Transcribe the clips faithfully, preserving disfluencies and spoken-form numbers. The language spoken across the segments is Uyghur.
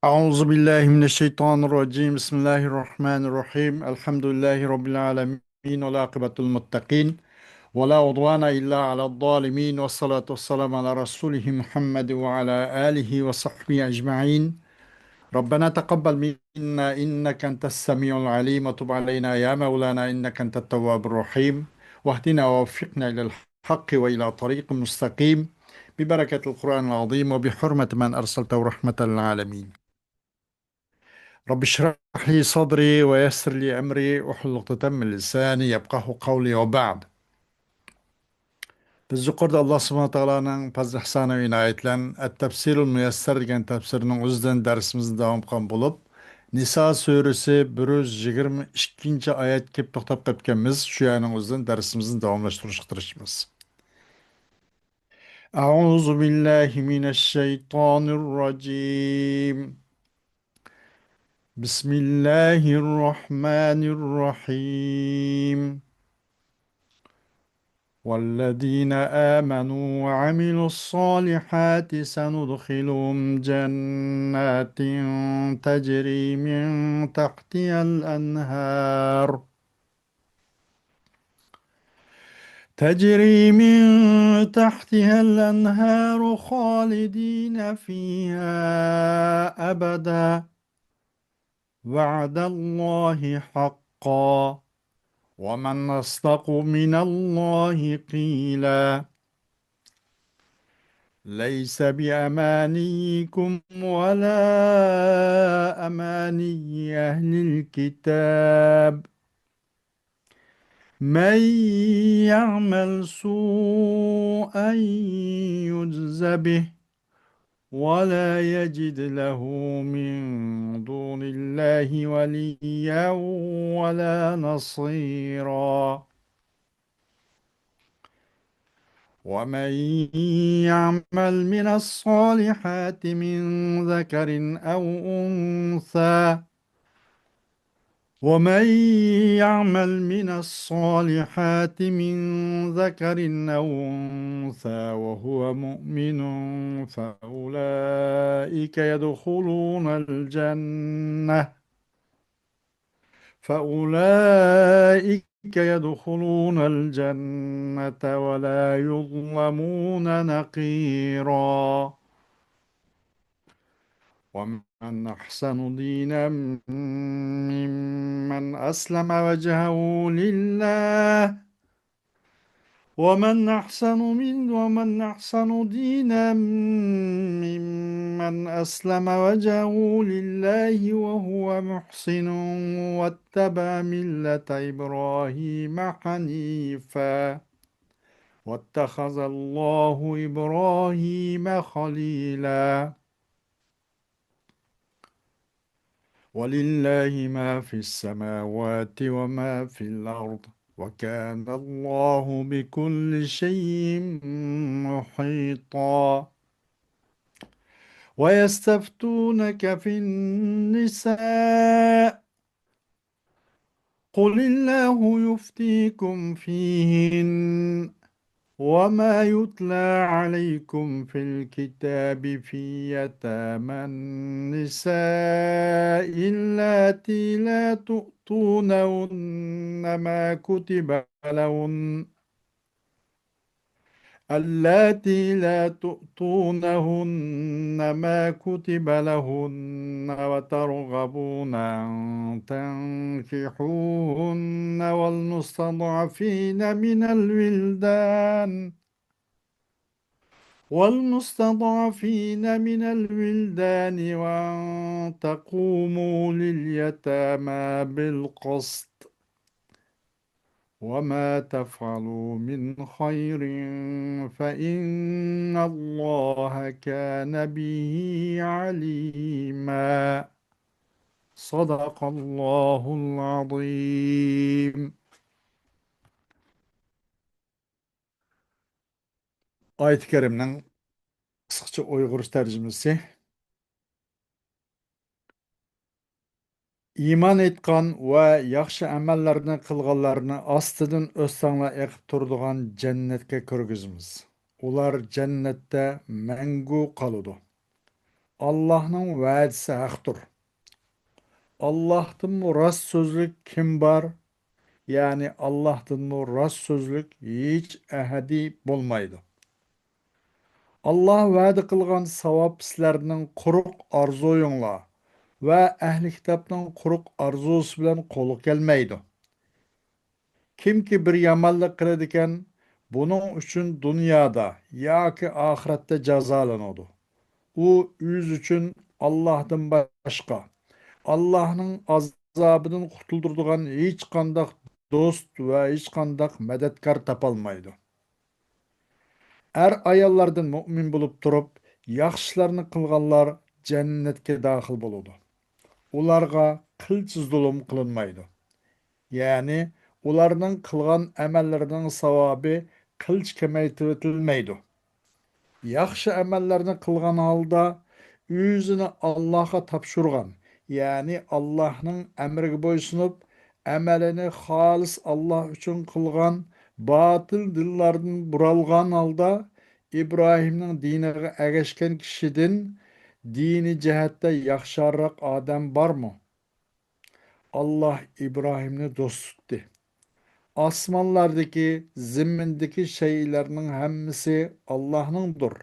أعوذ بالله من الشيطان الرجيم. بسم الله الرحمن الرحيم. الحمد لله رب العالمين، والعاقبة للمتقين، ولا عدوان إلا على الظالمين، والصلاة والسلام على رسوله محمد وعلى آله وصحبه أجمعين. ربنا تقبل منا إنك أنت السميع العليم، وتب علينا يا مولانا إنك أنت التواب الرحيم، واهدنا ووفقنا إلى الحق وإلى طريق مستقيم، ببركة القرآن العظيم وبحرمة من أرسلته رحمة للعالمين. رب اشرح لي صدري ويسر لي أمري واحلل عقدة من لساني يفقهوا قولي وبعد. بىز يۇقىرىدا ئاللا سۇبھانەھۇ تائالانىڭ پەزلى ئىھسانى ۋە ئىنايىتى بىلەن ئەت-تەپسىرۇل مۇيەسسەر دېگەن تەپسىرنىڭ ئۆزىدىن دەرسىمىزنى داۋام قىلغان بولۇپ، نىسا سۈرىسى بىر يۈز يىگىرمە ئىككىنچى ئايەتكە كېلىپ توختاپ قېپكەنمىز. شۇ يەرنىڭ ئۆزىدىن دەرسىمىزنى داۋاملاشتۇرۇشقا تىرىشىمىز. أعوذ بالله من الشيطان الرجيم. بسم الله الرحمن الرحيم. والذين آمنوا وعملوا الصالحات سندخلهم جنات تجري من تحتها الأنهار، تجري من تحتها الأنهار خالدين فيها أبدا، وعد الله حقا، ومن أصدق من الله قيلا. ليس بأمانيكم ولا أماني أهل الكتاب، من يعمل سوءا يجز به ولا يجد له من دون الله وليا ولا نصيرا. ومن يعمل من الصالحات من ذكر أو أنثى، ومن يعمل من الصالحات من ذكر أو أنثى وهو مؤمن فأولئك يدخلون الجنة، فأولئك يدخلون الجنة ولا يظلمون نقيرا. ومن أحسن دينا ممن أسلم وجهه لله، ومن أحسن من، ومن أحسن دينا ممن أسلم وجهه لله وهو محسن واتبع ملة إبراهيم حنيفا، واتخذ الله إبراهيم خليلا. ولله ما في السماوات وما في الأرض، وكان الله بكل شيء محيطا. ويستفتونك في النساء، قل الله يفتيكم فيهن، وما يتلى عليكم في الكتاب في يتامى النساء اللاتي لا تؤتونهن ما كتب لهن، اللاتي لا تؤتونهن ما كتب لهن وترغبون أن تنكحوهن والمستضعفين من الولدان، والمستضعفين من الولدان وأن تقوموا لليتامى بالقسط، وما تفعلوا من خير فإن الله كان به عليما. صدق الله العظيم. ئايىتى كەرىمنىڭ قىسقىچە ئۇيغۇرچە تەرجىمىسى. ئىمان ئېيتقان ۋە ياخشى ئەمەللەرنى قىلغانلارنى ئاستىدىن ئۆستەڭلار ئېقىپ تۇرىدىغان جەننەتكە كىرگۈزىمىز. ئۇلار جەننەتتە مەڭگۈ قالىدۇ. ئاللاھنىڭ ۋەدىسى ھەقتۇر. ئاللاھتىنمۇ راست سۆزلۈك كىم بار؟ يەنى ئاللاھتىنمۇ راست سۆزلۈك ھېچ ئەھەدى بولمايدۇ. ئاللاھ ۋەدە قىلغان ساۋاب سىلەرنىڭ قۇرۇق ئارزۇيۇڭلار ۋە ئەھلى كىتابنىڭ قۇرۇق ئارزۇسى بىلەن قولغا كەلمەيدۇ. كىمكى بىر يامانلىق قىلىدىكەن، بۇنىڭ ئۈچۈن دۇنيادا ياكى ئاخىرەتتە جازالىنىدۇ. ئۇ ئۆزى ئۈچۈن ئاللاھتىن باشقا، ئاللاھنىڭ ئازابىدىن قۇتۇلدۇرىدىغان ھېچقانداق دوست ۋە ھېچقانداق مەدەتكار تاپالمايدۇ. ئەر-ئاياللاردىن مۆمىن بولۇپ تۇرۇپ، ياخشىلارنى قىلغانلار جەننەتكە داخىل بولىدۇ. ئۇلارغا قىلچە زۇلۇم قىلىنمايدۇ. يەنى ئۇلارنىڭ قىلغان ئەمەللىرىنىڭ ساۋابى قىلچە كېمەيتىۋېتىلمەيدۇ. ياخشى ئەمەللەرنى قىلغان ھالدا، ئۆزىنى ئاللاھقا تاپشۇرغان، يەنى ئاللاھنىڭ ئەمرىگە بويسۇنۇپ، ئەمەلىنى خالىس ئاللاھ ئۈچۈن قىلغان، باتىل دىنلاردىن بۇرالغان ھالدا ئىبراھىمنىڭ دىنىغا ئەگەشكەن كىشىدىن دىنىي جەھەتتە ياخشىراق ئادەم بارمۇ؟ ئاللاھ ئىبراھىمنى دوست تۇتتى. ئاسمانلاردىكى، زېمىندىكى شەيئىلەرنىڭ ھەممىسى ئاللاھنىڭدۇر،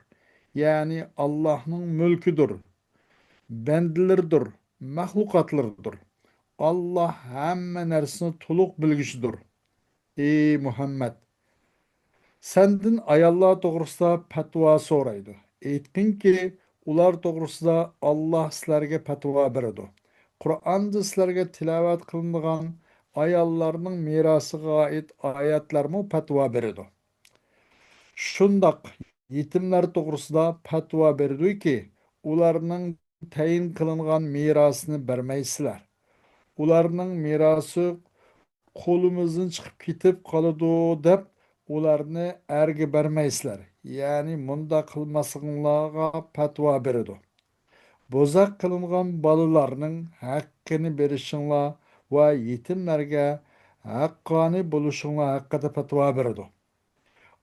يەنى ئاللاھنىڭ مۈلكىدۇر، بەندىلىرىدۇر، مەخلۇقاتلىرىدۇر. ئاللاھ ھەممە نەرسىنى تولۇق بىلگۈچىدۇر. ئى مۇھەممەد! سەندىن ئاياللار توغرىسىدا پەتىۋا سورايدۇ. ئېيتقىنكى، ئۇلار توغرىسىدا ئاللاھ سىلەرگە پەتىۋا بېرىدۇ. قۇرئاندا سىلەرگە تىلاۋەت قىلىنىدىغان ئاياللارنىڭ مىراسىغا ئائىت ئايەتلەرمۇ پەتىۋا بېرىدۇ. شۇنداق يېتىملەر توغرىسىدا پەتىۋا بېرىدۇكى، ئۇلارنىڭ تەيىن قىلىنغان مىراسىنى بەرمەيسىلەر. ئۇلارنىڭ مىراسى قولىمىزدىن چىقىپ كېتىپ قالىدۇ دەپ، ئۇلارنى ئەرگە بەرمەيسىلەر، يەنى مۇنداق قىلماسلىقىڭلارغا پەتىۋا بېرىدۇ. بوزەك قىلىنغان بالىلارنىڭ ھەققىنى بېرىشىڭلار ۋە يېتىملەرگە ھەققانىي بولۇشۇڭلار ھەققىدە پەتىۋا بېرىدۇ.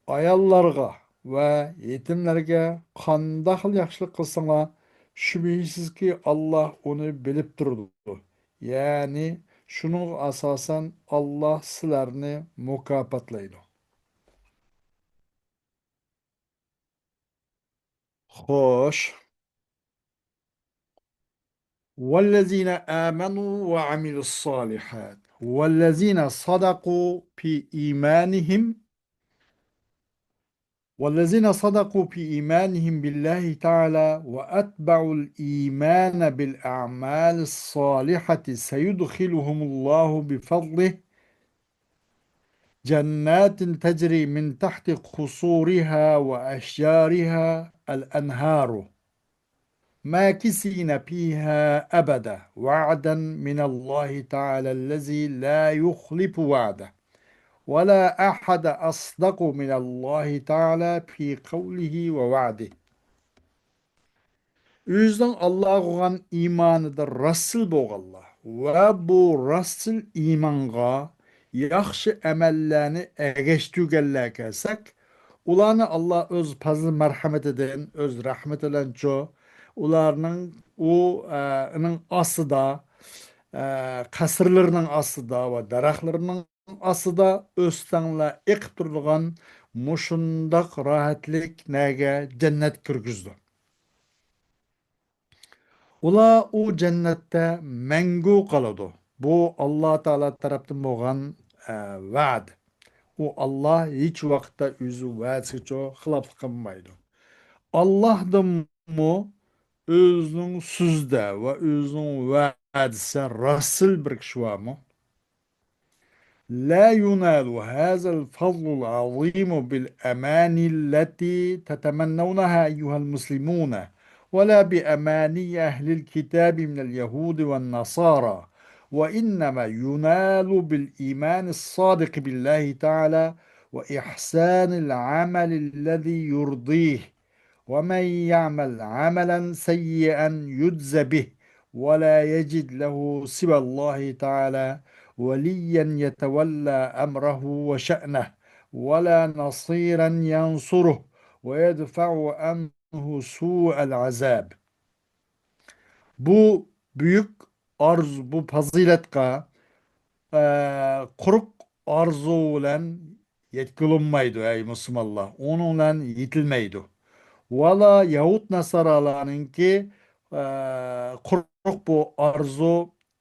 ئاياللارغا ۋە يېتىملەرگە قانداقلا ياخشىلىق قىلساڭلار، شۈبھىسىزكى، ئاللاھ ئۇنى بىلىپ تۇرىدۇ. يەنى شۇنىڭغا ئاساسەن ئاللاھ سىلەرنى مۇكاپاتلايدۇ. خوش. والذين آمنوا وعملوا الصالحات والذين صدقوا في إيمانهم والذين صدقوا في إيمانهم بالله تعالى وأتبعوا الإيمان بالأعمال الصالحة سيدخلهم الله بفضله جنات تجري من تحت قصورها وأشجارها الأنهار ماكثين فيها أبدا وعدا من الله تعالى الذي لا يخلف وعده ولا أحد أصدق من الله تعالى في قوله ووعده. ئۆزىنىڭ ئاللاغا بولغان ئىمانىدا راستچىل بولغانلار ۋە بۇ راستچىل ئىمانغا ياخشى ئەمەللەرنى ئەگەشتۈرگەنلەر كەلسەك، ئۇلارنى ئاللا ئۆز پەزلى مەرھەمىتىدىن، ئۆز رەھمىتى بىلەنچۇ، ئۇلارنىڭ ئۇ، ئە، ئىنىڭ ئاستىدا، ئە، قەسىرلىرىنىڭ ئاستىدا ۋە دەرەخلىرىنىڭ ئاستىدا ئۆستەڭلەر ئېقىپ تۇرىدىغان مۇشۇنداق راھەتلىك نەگە جەننەت كىرگۈزىدۇ. ئۇلار ئۇ جەننەتتە مەڭگۈ قالىدۇ. بۇ ئاللا تائالا تەرەپتىن بولغان، ئە، ۋەدە. ئۇ ئاللا ھېچ ۋاقىتتا ئۆزى ۋەدىسىگىچۇ خىلاپلىق قىلمايدۇ. ئاللاھدىنمۇ ئۆزىنىڭ سۆزىدە ۋە ئۆزىنىڭ ۋەدىسىدە راستچىل بىر كىشى بارمۇ؟ لا ينال هذا الفضل العظيم بالأماني التي تتمنونها أيها المسلمون، ولا بأماني أهل الكتاب من اليهود والنصارى، وإنما ينال بالإيمان الصادق بالله تعالى وإحسان العمل الذي يرضيه، ومن يعمل عملا سيئا يجز به ولا يجد له سوى الله تعالى وليا يتولى أمره وشأنه ولا نصيرا ينصره ويدفع عنه سوء العذاب. بۇ بۈيۈك ئارزۇ، بۇ پازىلەتكە، ئە، قۇرۇق ئارزۇ بىلەن يەتكىلىنمەيدۇ، ئەي مۇسۇلمانلار. ئۇنىڭ بىلەن يېتىلمەيدۇ. ۋالا يەھۇد ناسارالارنىڭكى، ئە، قۇرۇق بۇ ئارزۇ،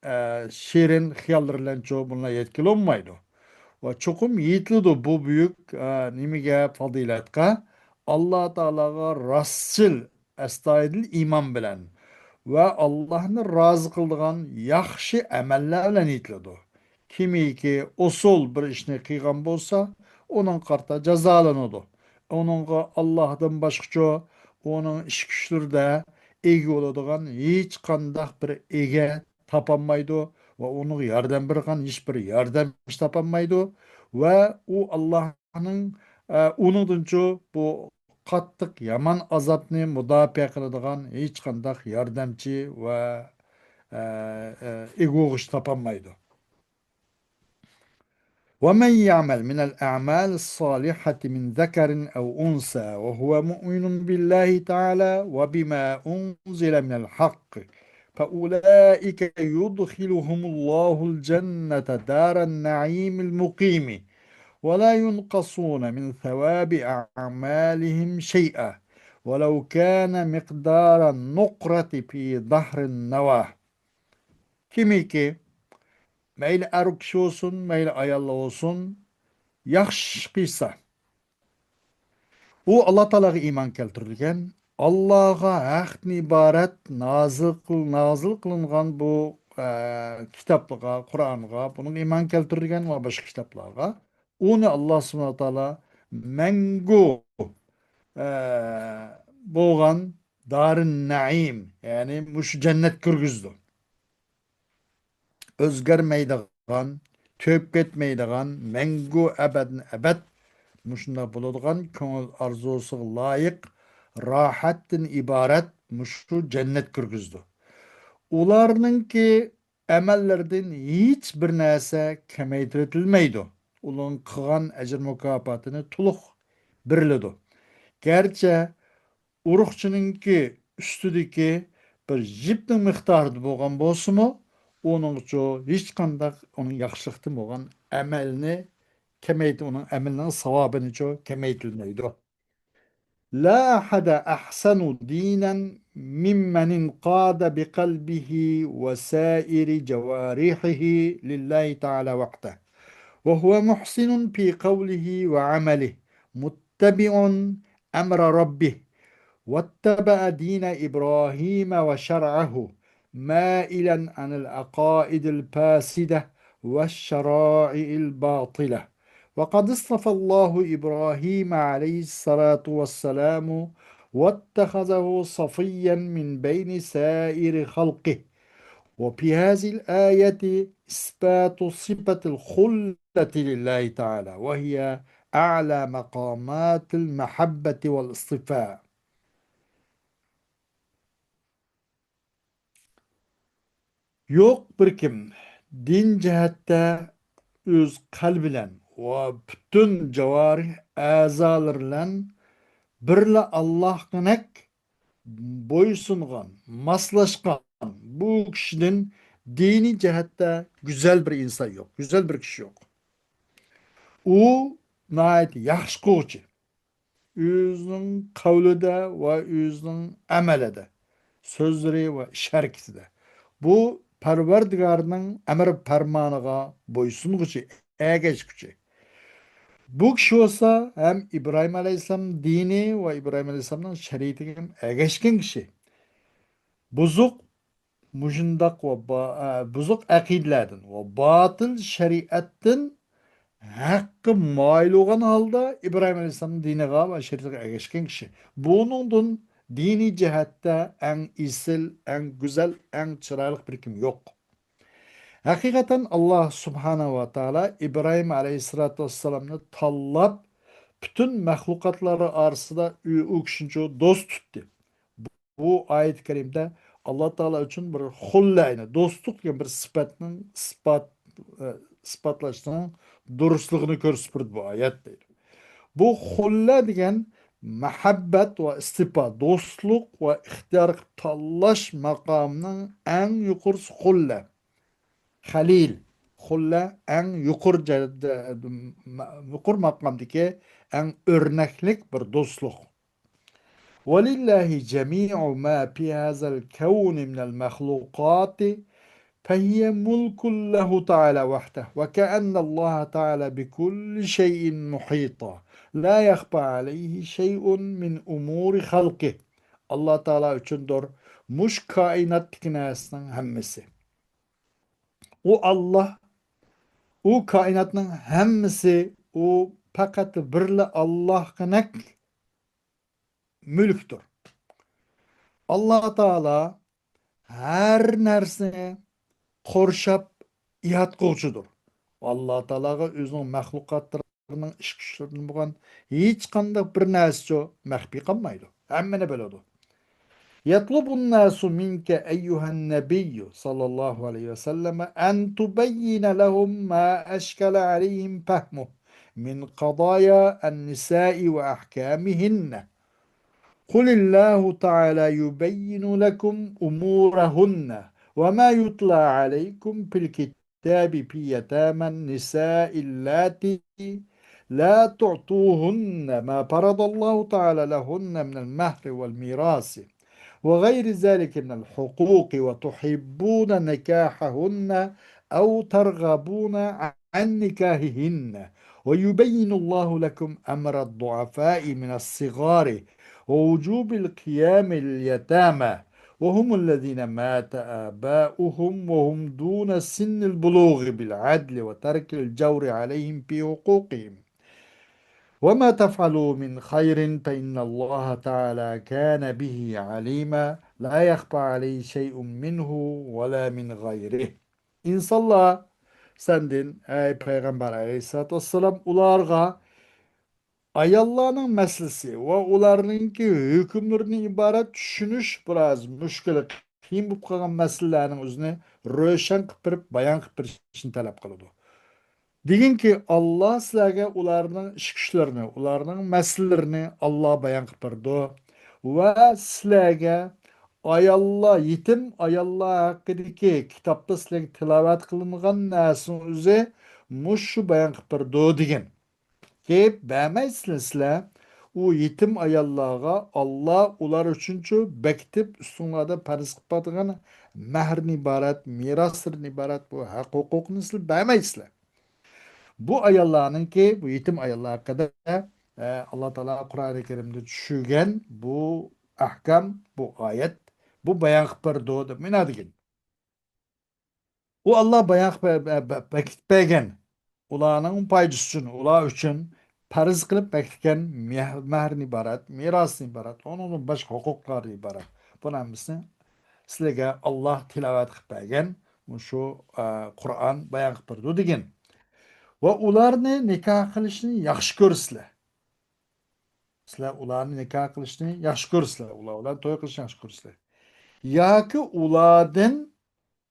ئە، شېرىن خىياللىرى بىلەنچۇ بۇنىڭغا يەتكىلىنمەيدۇ. ۋە چوقۇم يېتىلىدۇ بۇ بۈيۈك، ئە، نېمىگە، پازىلەتكە؟ ئاللا تائالاغا راستچىل، ئەستايىدىل ئىمان بىلەن ۋە ئاللانى رازى قىلىدىغان ياخشى ئەمەللەر بىلەن يېتىلىدۇ. كىمكى ئوسال بىر ئىشنى قىلغان بولسا، ئۇنىڭغا قارىتا جازالىنىدۇ. ئۇنىڭغا ئاللاھتىن باشقىچە ئۇنىڭ ئىش كۈچلىرىدە ئىگە بولىدىغان ھېچقانداق بىر ئىگە تاپالمايدۇ ۋە ئۇنىڭغا ياردەم بېرىدىغان ھېچ بىر ياردەمچى تاپالمايدۇ ۋە ئۇ ئاللاھنىڭ، ئە، ئۇنىڭدىنچۇ بۇ قاتتىق يامان ئازابنى مۇداپىئە قىلىدىغان ھېچقانداق ياردەمچى ۋە، ئە، ئە، ئىگە بولغۇچى تاپالمايدۇ. ومن يعمل من الأعمال الصالحة من ذكر أو أنثى وهو مؤمن بالله تعالى وبما أنزل من الحق فأولئك يدخلهم الله الجنة دار النعيم المقيم ولا ينقصون من ثواب أعمالهم شيئا ولو كان مقدار النقرة في ظهر النواة. كىمكى مەيلى ئەر كىشى بولسۇن، مەيلى ئاياللار بولسۇن، ياخشى ئىش قىلسا، ئۇ ئاللا تائالاغا ئىمان كەلتۈرىدىكەن. ئاللاغا ھەقتىن ئىبارەت نازىل قىل-، نازىل قىلىنغان بۇ، ئە، كىتابلارغا، قۇرئانغا، بۇنىڭغا ئىمان كەلتۈرىدىكەن ۋە باشقا كىتابلارغا. ئۇنى ئاللا سۇبھانەھۇ ۋە تائالا مەڭگۈ، ئە، بولغان دارىن نەئىم، يەنى مۇشۇ جەننەت كىرگۈزىدۇ. ئۆزگەرمەيدىغان، تۈگەپ كەتمەيدىغان، مەڭگۈ ئەبەدىن ئەبەد مۇشۇنداق بولىدىغان، كۆڭۈل ئارزۇسىغا لايىق، راھەتتىن ئىبارەت مۇشۇ جەننەت كىرگۈزىدۇ. ئۇلارنىڭكى ئەمەللىرىدىن ھېچ بىر نەرسە كېمەيتىۋېتىلمەيدۇ. ئۇلارنىڭ قىلغان ئەجىر مۇكاپاتىنى تولۇق بېرىلىدۇ. گەرچە ئۇرۇقچىنىڭكى ئۈستىدىكى بىر يىپنىڭ مىقدارىدا بولغان بولسىمۇ، ئۇنىڭچۇ ھېچقانداق ئۇنىڭ ياخشىلىقتىن بولغان ئەمەلنى كېمەيتى-، ئۇنىڭ ئەمىلىنىڭ ساۋابىنىچۇ كېمەيتىلمەيدۇ. لا أحد أحسن دينا ممن انقاد بقلبه وسائر جوارحه لله تعالى وحده، وهو محسن في قوله وعمله، متبع أمر ربه، واتبع دين إبراهيم وشرعه، مائلا عن العقائد الفاسدة والشرائع الباطلة. وقد اصطفى الله إبراهيم عليه الصلاة والسلام واتخذه صفيا من بين سائر خلقه. وفي هذه الآية إثبات صفة الخلة لله تعالى، وهي أعلى مقامات المحبة والاصطفاء. يوق بىر كىم دىن جەھەتتە ئۆز قەلبى بىلەن ۋە پۈتۈن جاۋارىھ ئەزالىرى بىلەن بىرلا ئاللاھقىنەك بويسۇنغان، ماسلاشقان بۇ كىشىدىن دىنىي جەھەتتە گۈزەل بىر ئىنسان يوق، گۈزەل بىر كىشى يوق. ئۇ ناھايىتى ياخشى قىلغۇچى. ئۆزىنىڭ قەۋلىدە ۋە ئۆزىنىڭ ئەمەلىدە، سۆزلىرى ۋە ئىش ھەرىكىتىدە. بۇ پەرۋەردىگارنىڭ ئەمر پەرمانىغا بويسۇنغۇچى، ئەگەشكۈچى. بۇ كىشى بولسا ھەم ئىبراھىم ئەلەيھىسسالام دىنى ۋە ئىبراھىم ئەلەيھىسسالامنىڭ شەرىئىتىگە ھەم ئەگەشكەن كىشى. بۇزۇق مۇشۇنداق ۋە با-، ئە، بۇزۇق ئەقىدىلەردىن ۋە باتىل شەرىئەتتىن ھەققە مايىل بولغان ھالدا ئىبراھىم ئەلەيھىسسالامنىڭ دىنىغا ۋە شەرىئىتىگە ئەگەشكەن كىشى. بۇنىڭدىن دىنىي جەھەتتە ئەڭ ئېسىل، ئەڭ گۈزەل، ئەڭ چىرايلىق بىر كىم يوق. ھەقىقەتەن، ئاللا سۇبھانەھۇ ۋە تائالا ئىبراھىم ئەلەيھىسسالاتۇ ۋەسسالامنى تاللاپ، پۈتۈن مەخلۇقاتلار ئارىسىدا ئۇ، ئۇ كىشىنى دوست تۇتتى. بۇ ئايەت كەرىمىدە ئاللا تائالا ئۈچۈن بىر خۇللەينى، دوستلۇق دېگەن بىر سۈپەتنىڭ ئىسپات، ئە، ئىسپاتلاشنىڭ دۇرۇسلۇقىنى كۆرسىتىپ بېرىدۇ بۇ ئايەت دەيدۇ. بۇ خۇللە دېگەن مەھەببەت ۋە ئىستىپا، دوستلۇق ۋە ئىختىيار قىلىپ تاللاش ماقامىنىڭ ئەڭ يۇقىرىسى خۇللە. خەلىل، خۇللە ئەڭ يۇقىرى جەددە-، يۇقىرى ماقامدىكى ئەڭ ئۆرنەكلىك بىر دوستلۇق. ولله جميع ما في هذا الكون من المخلوقات فهي ملك له تعالى وحده، وكأن الله تعالى بكل شيء محيط، لا يخفى عليه شيء من أمور خلقه. ئاللا تائالا ئۈچۈندۇر مۇشۇ كائىناتتىكى نەرسىنىڭ ھەممىسى. ئۇ ئاللا، ئۇ كائىناتنىڭ ھەممىسى، ئۇ پەقەت بىرلا ئاللاغىنەك مۈلۈكتۇر. ئاللا تائالا ھەر نەرسىنى قورشاپ ياراتقۇچىدۇر. ئاللا تائالاغا ئۆزىنىڭ مەخلۇقاتلىرىنىڭ ئىش كۈچلىرىدىن بولغان ھېچقانداق بىر نەرسىچۇ مەخپىي قالمايدۇ. ھەممىنى بىلىدۇ. يطلب الناس منك أيها النبي صلى الله عليه وسلم أن تبين لهم ما أشكل عليهم فهمه من قضايا النساء وأحكامهن. قل الله تعالى يبين لكم أمورهن وما يتلى عليكم في الكتاب في يتامى النساء اللاتي لا تعطوهن ما فرض الله تعالى لهن من المهر والميراث وغير ذلك من الحقوق وتحبون نكاحهن أو ترغبون عن نكاحهن ويبين الله لكم أمر الضعفاء من الصغار ووجوب القيام لليتامى وهم الذين مات آباؤهم وهم دون سن البلوغ بالعدل وترك الجور عليهم في حقوقهم. وما تفعلوا من خير فإن الله تعالى كان به عليما لا يخفى عليه شيء منه ولا من غيره. ئىنسانلار سەندىن، ئەي پەيغەمبەر ئەلەيھىسسالاتۇ ۋەسسالام، ئۇلارغا ئاياللارنىڭ مەسىلىسى ۋە ئۇلارنىڭكى ھۆكۈملىرىدىن ئىبارەت چۈشىنىش بىراز مۈشكۈل، قىيىن بولۇپ قالغان مەسىلىلەرنىڭ ئۆزىنى روشەن قىلىپ بېرىپ، بايان قىلىپ بېرىشنى تەلەپ قىلىدۇ. دېگىنكى، ئاللا سىلەرگە ئۇلارنىڭ ئىش كۈچلىرىنى، ئۇلارنىڭ مەسىلىلىرىنى ئاللا بايان قىلىپ بېرىدۇ. ۋە سىلەرگە ئاياللار، يېتىم ئاياللار ھەققىدىكى كىتابتا سىلەرگە تىلاۋەت قىلىنغان نەرسىنىڭ ئۆزى مۇشۇ بايان قىلىپ بېرىدۇ دېگەن. كېلىپ بەرمەيسىلەر سىلەر. ئۇ يېتىم ئاياللارغا ئاللا ئۇلار ئۈچۈنچۇ بېكىتىپ، ئۈستۈڭلاردا پەرز قىلىپ بارغان مەھرىدىن ئىبارەت، مىراستىن ئىبارەت بۇ ھەق ھوقۇقنى سىلەر بەرمەيسىلەر. بۇ ئاياللارنىڭكى، بۇ يېتىم ئاياللار ھەققىدە، ئە، ئاللا تائالا قۇرئانى كەرىمدە چۈشۈرگەن بۇ ئەھكام، بۇ ئايەت، بۇ بايان قىلىپ بېرىدۇ دەپ مانا دېگەن. ئۇ ئاللا بايان قىلىپ بە-، بە-، بە-، بېكىتىپ بەرگەن. ئۇلارنىڭ پايدىسى ئۈچۈن، ئۇلار ئۈچۈن پەرز قىلىپ بېكىتكەن مەھ-، مەھرىدىن ئىبارەت، مىراستىن ئىبارەت، ئۇنىڭدىن باشقا ھوقۇقلاردىن ئىبارەت. بۇنىڭ ھەممىسىنى سىلەرگە ئاللا تىلاۋەت قىلىپ بەرگەن مۇشۇ، ئە، قۇرئان بايان قىلىپ بېرىدۇ دېگەن. ۋە ئۇلارنى نىكاھ قىلىشنى ياخشى كۆرىسىلەر. سىلەر ئۇلارنى نىكاھ قىلىشنى ياخشى كۆرىسىلەر، ئۇلار بىلەن توي قىلىشنى ياخشى كۆرىسىلەر. ياكى ئۇلاردىن،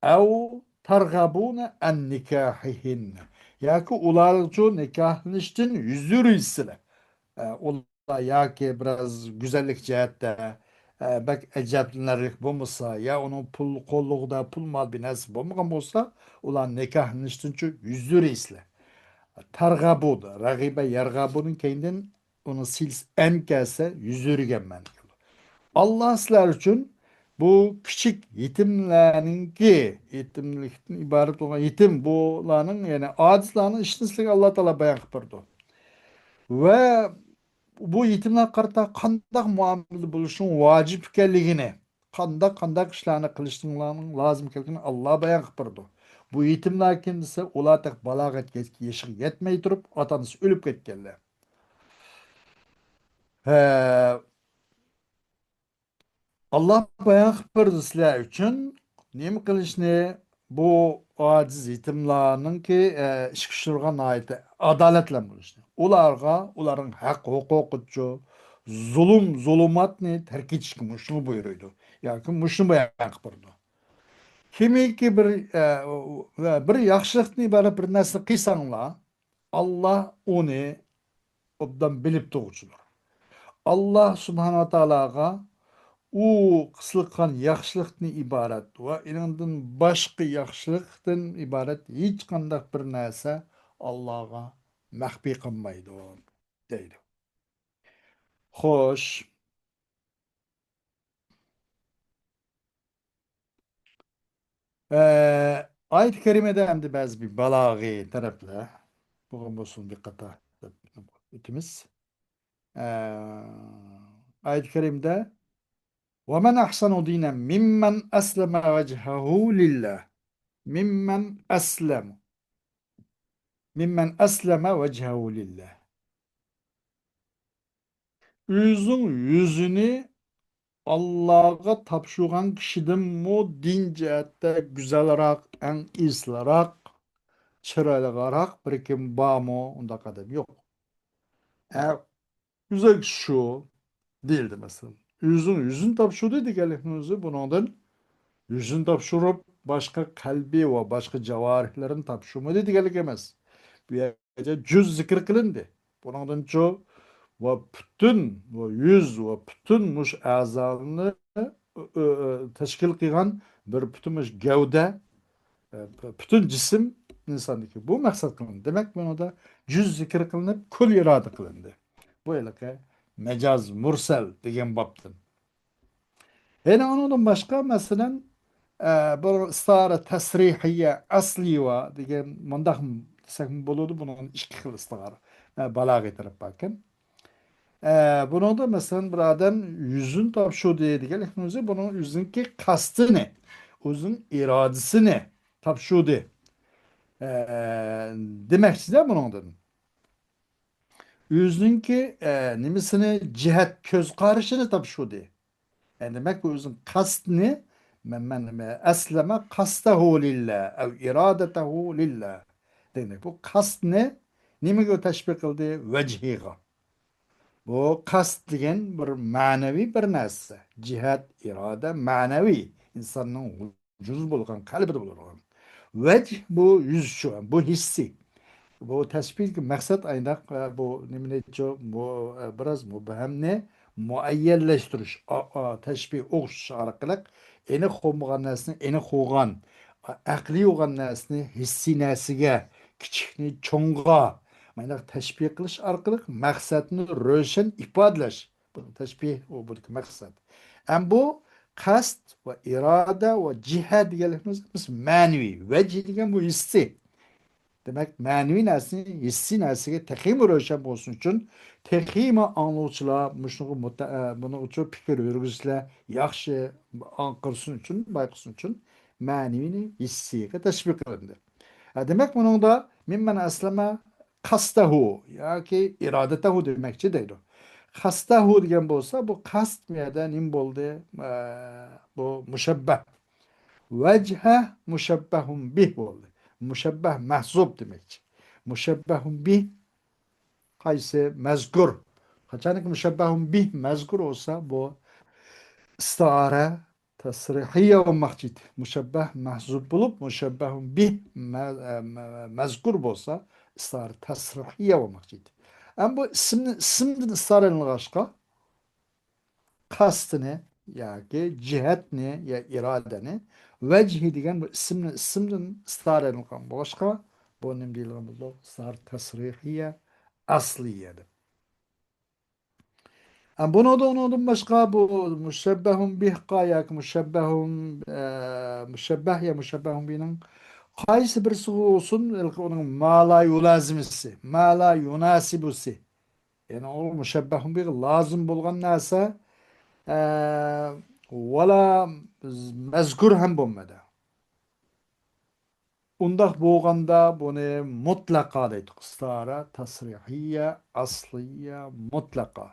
ئەۋ تەرغەبۇنە ئەن نىكاھىھىننە. ياكى ئۇلارچۇ نىكاھلىنىشتىن يۈز ئۆرۈيسىلەر. ئە، ئۇلار ياكى بىراز گۈزەللىك جەھەتتە، ئە، بەك ئەجەبلىنەرلىك بولمىسا، يا ئۇنىڭ پۇل، قوللۇقىدا پۇل مال بىر نەرسە بولمىغان بولسا، ئۇلار نىكاھلىنىشتىنچۇ يۈز ئۆرۈيسىلەر. تەرغەبۇ، رەغىبە يەرغەبۇنىڭ كەينىدىن ئۇنىڭ سىلىسى ئەن كەلسە، يۈز ئۆرۈگەنمەن دېگەن. ئاللا سىلەر ئۈچۈن بۇ كىچىك يېتىملەرنىڭكى، يېتىملىكتىن ئىبارەت بولغان يېتىم، بۇلارنىڭ، يەنى ئاجىزلارنىڭ ئىشىنى سىلەرگە ئاللا تائالا بايان قىلىپ بېرىدۇ. ۋە بۇ يېتىملەرگە قارىتا قانداق مۇئامىلىدە بولۇشنىڭ ۋاجىپ ئىكەنلىكىنى، قانداق، قانداق ئىشلارنى قىلىشنىڭلارنىڭ لازىم ئىكەنلىكىنى ئاللا بايان قىلىپ بېرىدۇ. بۇ يېتىملەر كىم دېسە، ئۇلار تېخى بالاغەت ياش-، يېشىغا يەتمەي تۇرۇپ، ئاتا-ئانىسى ئۆلۈپ كەتكەنلەر. ھە، ئاللا بايان قىلىپ بېرىدۇ سىلەر ئۈچۈن نېمە قىلىشنى، بۇ ئاجىز يېتىملارنىڭكى، ئە، ئىش كۈچلىرىغا ناھايىتى ئادالەتلەن بولۇشنى، ئۇلارغا ئۇلارنىڭ ھەق ھوقۇقىچۇ زۇلۇم، زۇلۇماتنى تەرك ئېتىشكە مۇشۇنى بۇيرۇيدۇ. ياكى مۇشۇنى بايان قىلىپ بېرىدۇ. كىمكى بىر، ئە، بىر ياخشىلىقتىن ئىبارەت بىر نەرسىنى قىلساڭلار، ئاللا ئۇنى ئوبدان بىلىپ تۇرغۇچىدۇر. ئاللا سۇبھانەھۇ ۋە تائالاغا ئۇ قىلغان ياخشىلىقتىن ئىبارەت ۋە ئېنىڭدىن باشقا ياخشىلىقتىن ئىبارەت ھېچقانداق بىر نەرسە ئاللاغا مەخپىي قالمايدۇ، دەيدۇ. خوش. ئە، ئايەت كەرىمىدە ئەمدى بەزى بىر بالاغىي تەرەپلەر بولغان بولسۇن، دىققەت ئۆتىمىز. ئە، ئايەت كەرىمىدە، ومن أحسن دينا ممن أسلم وجهه لله. ممن أسلم. ممن أسلم وجهه لله. ئۆزىنىڭ يۈزىنى ئاللاغا تاپشۇرغان كىشىدىنمۇ دىن جەھەتتە گۈزەلراق، ئەڭ ئېسىلراق، چىرايلىقراق بىر كىم بارمۇ؟ ئۇنداق ئادەم يوق. ئە، گۈزەل كىشى شۇ دېيىلدى، مەسىلەن. ئۆزىنىڭ يۈزىنى تاپشۇردى دېگەنلىكنىڭ ئۆزى بۇنىڭدىن يۈزىنى تاپشۇرۇپ، باشقا قەلبى ۋە باشقا جاۋارىھلىرىنى تاپشۇرمىدى دېگەنلىك ئەمەس. بۇ يەردە جۈز زىكىر قىلىندى. بۇنىڭدىنچۇ ۋە پۈتۈن ۋە يۈز ۋە پۈتۈن مۇشۇ ئەزالارنى، ئۆ، ئۆ، ئۆ، تەشكىل قىلغان بىر پۈتۈن مۇشۇ گەۋدە، ئە، پۈتۈن جىسىم ئىنساندىكى. بۇ مەقسەت قىلىندى. دېمەك، بۇنىڭدا جۈز زىكىر قىلىنىپ، كۈل ئىرادە قىلىندى. بۇ ھېلىقى مەجاز مۇرسەل دېگەن بابتىن. يەنە ئۇنىڭدىن باشقا، مەسىلەن، ئە، بۇ ئىستىئارە تەسرىھىيە ئەسلىي ۋە دېگەن، مۇنداق دېسەكمۇ بولىدۇ، بۇنىڭ ئىككى خىل ئىستىئارە، ئە، بالاغىي تەرەپ باركەن. ئە، بۇنىڭدا، مەسىلەن، بىر ئادەم يۈزىنى تاپشۇردى دېگەنلىكنىڭ ئۆزى بۇنىڭ ئۆزىنىڭكى قەستىنى، ئۆزىنىڭ ئىرادىسىنى تاپشۇردى، ئە، دېمەكچىدە بۇنىڭدىن. ئۆزىنىڭكى، ئە، نېمىسىنى، جىھەت، كۆز قارىشىنى تاپشۇردى. يەنى دېمەك، بۇ ئۆزىنىڭ قەستىنى، مەن، مەن، مەن، ئەسلەمە قەستەھۇ لىللا، ئەۋ ئىرادەتەھۇ لىللا. دېمەك، بۇ قەستنى نېمىگە تەشبىھ قىلدى؟ ۋەجھىغا. بۇ قەست دېگەن بىر مەنىۋى بىر نەرسە. جىھەت، ئىرادە مەنىۋى. ئىنساننىڭ ۋۇجۇدى بولغان، قەلبىدە بولىدىغان. ۋەجھ بۇ يۈزچۇ، بۇ ھېسسىي. بۇ تەشبىھتىكى مەقسەت ئاينداق، ئە، بۇ نېمىنىچۇ، بۇ، ئە، بىراز مۇبھەمنى مۇئەييەنلەشتۈرۈش، ئا، ئا، تەشبىھ ئوخشىتىش ئارقىلىق ئېنىق بولمىغان نەرسىنى ئېنىق بولغان، ئە، ئەقلىي بولغان نەرسىنى ھېسسىي نەرسىگە، كىچىكنى چوڭغا، مانداق تەشبىھ قىلىش ئارقىلىق مەقسەتنى روشەن ئىپادىلەش. بۇ تەشبىھ، ئۇ بۇدىكى مەقسەت. ئەم بۇ قەست ۋە ئىرادە ۋە جىھە دېگەنلىكىمىز مەنىۋى، ۋەجھ دېگەن بۇ ھېسسىي. دېمەك، مەنىۋى نەرسىنى ھېسسىي نەرسىگە تېخىمۇ روشەن بولسۇن ئۈچۈن، تېخىمۇ ئاڭلىغۇچىلار مۇشۇنىڭغا مۇتە-، ئە، بۇنىڭ ئۈچۈن پىكىر يۈرگۈزسىلەر، ياخشى ئاڭقىرسۇن ئۈچۈن، بايقىسۇن ئۈچۈن مەنىۋىنى ھېسسىيغا تەشبىھ قىلىندى. ئە، دېمەك، بۇنىڭدا مىممەن ئەسلەمە قەستەھۇ ياكى ئىرادەتەھۇ دېمەكچى دەيدۇ. قەستەھۇ دېگەن بولسا، بۇ قەست بۇ يەردە نېمە بولدى؟ ئە، بۇ مۇشەببەھ. ۋەجھە مۇشەببەھۇن بىھ بولدى. مۇشەببەھ مەھزۇب دېمەكچى. مۇشەببەھۇن بىھ قايسى؟ مەزكۇر. قاچانكى مۇشەببەھۇن بىھ مەزكۇر بولسا، بۇ ئىستىئارە تەسرىھىيە بولماقچى ئىدى. مۇشەببەھ مەھزۇب بولۇپ، مۇشەببەھۇن بىھ مە-، ئە، مە-، مەزكۇر بولسا، ئىستىئارە تەسرىھىيە بولماقچى ئىدى. ئەمما بۇ ئىسىمنى، ئىسىمدىن ئىستىئارە ئېلىنغاچقا، قەستنى ياكى جىھەتنى يا ئىرادىنى، ۋەجھى دېگەن بۇ ئىسىمنى، ئىسىمدىن ئىستىئارە ئېلىنغان بولغاچقا، بۇ نېمە دېيىلگەن بولىدۇ؟ ئىستىئارە تەسرىھىيە ئەسلىيە دەپ. ئە، بۇنىڭدا ئۇنىڭدىن باشقا بۇ مۇشەببەھۇن بىھقا ياكى مۇشەببەھۇن، ئە، مۇشەببەھ يا مۇشەببەھۇن بىنىڭ قايسى بىرسىغا بولسۇن، ھېلىقى ئۇنىڭ ما لا يۇلازىمىسى، ما لا يۇناسىبۇسى. يەنى ئۇ مۇشەببەھۇن بىھقا لازىم بولغان نەرسە، ئە، ۋە لا مەزكۇر ھەم بولمىدى. ئۇنداق بولغاندا بۇنى مۇتلەقا دەيتتۇق. ئىستىئارە تەسرىھىيە، ئەسلىيە، مۇتلەقا.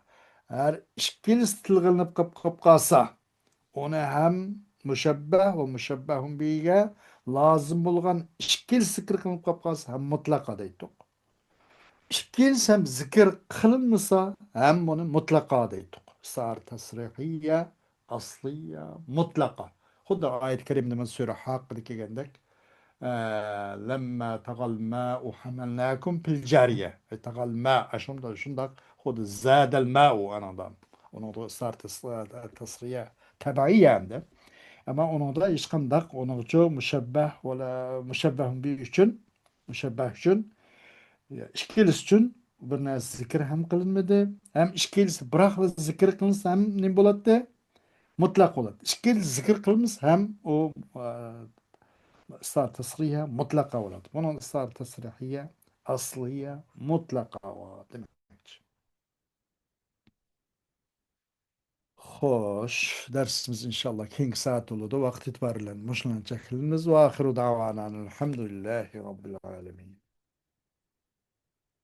ئەگەر ئىككىلىسى تىلغا ئېلىنىپ قاپ، قاپ قالسا، ئۇنى ھەم مۇشەببەھ ۋە مۇشەببەھۇن بىھگە لازىم بولغان ئىككىلىسى زىكىر قىلىنىپ قاپ قالسا، ھەم مۇتلەقا دەيتتۇق. ئىككىلىسى ھەم زىكىر قىلىنمىسا، ھەم بۇنى مۇتلەقا دەيتتۇق. ئىستىئارە تەسرىھىيە، ئەسلىيە، مۇتلەقا. خۇددى ئايەت كەرىمىدە مانا سۈرە ھاققىدا كەلگەندەك، ئە، لەمما تەغەل مائۇ ھەمەلناكۇم فىل جارىيە. ئەي تەغەل ما، ئە، شۇنداق، شۇنداق خۇددى زادەل مائۇ ئانىڭدا. ئۇنىڭدا ئىستارە تەس-، تەسرىيە تەبىئىي ئەمدى. ئەمما ئۇنىڭدا ھېچقانداق ئۇنىڭچۇ مۇشەببەھ ۋەلا مۇشەببەھ بىھ ئۈچۈن، مۇشەببەھ ئۈچۈن، ئىككىلىسى ئۈچۈن بىر نەرسە زىكىر ھەم قىلىنمىدى. ھەم ئىككىلىسى بىراقلا زىكىر قىلىنسا ھەم نېمە بولاتتى؟ مۇتلەق بولاتتى. ئىككىلىسى زىكىر قىلمىسا ھەم ئۇ، ئە، ئىستارە تەسرىيە مۇتلەقە بولاتتى. بۇنىڭ ئىستارە تەسرىيە ئەسلىيە مۇتلەقە دېمەكچى. خوش، دەرسىمىز ئىنشاللا كېيىنكى سائەت بولىدۇ. ۋاقىت ئېتىبارى بىلەن مۇشۇنىڭ چەكلىنىمىز. ۋە ئاخىرۇ دەۋانا ئەلھەمدۇلىللاھى رەببىل ئالەمىن.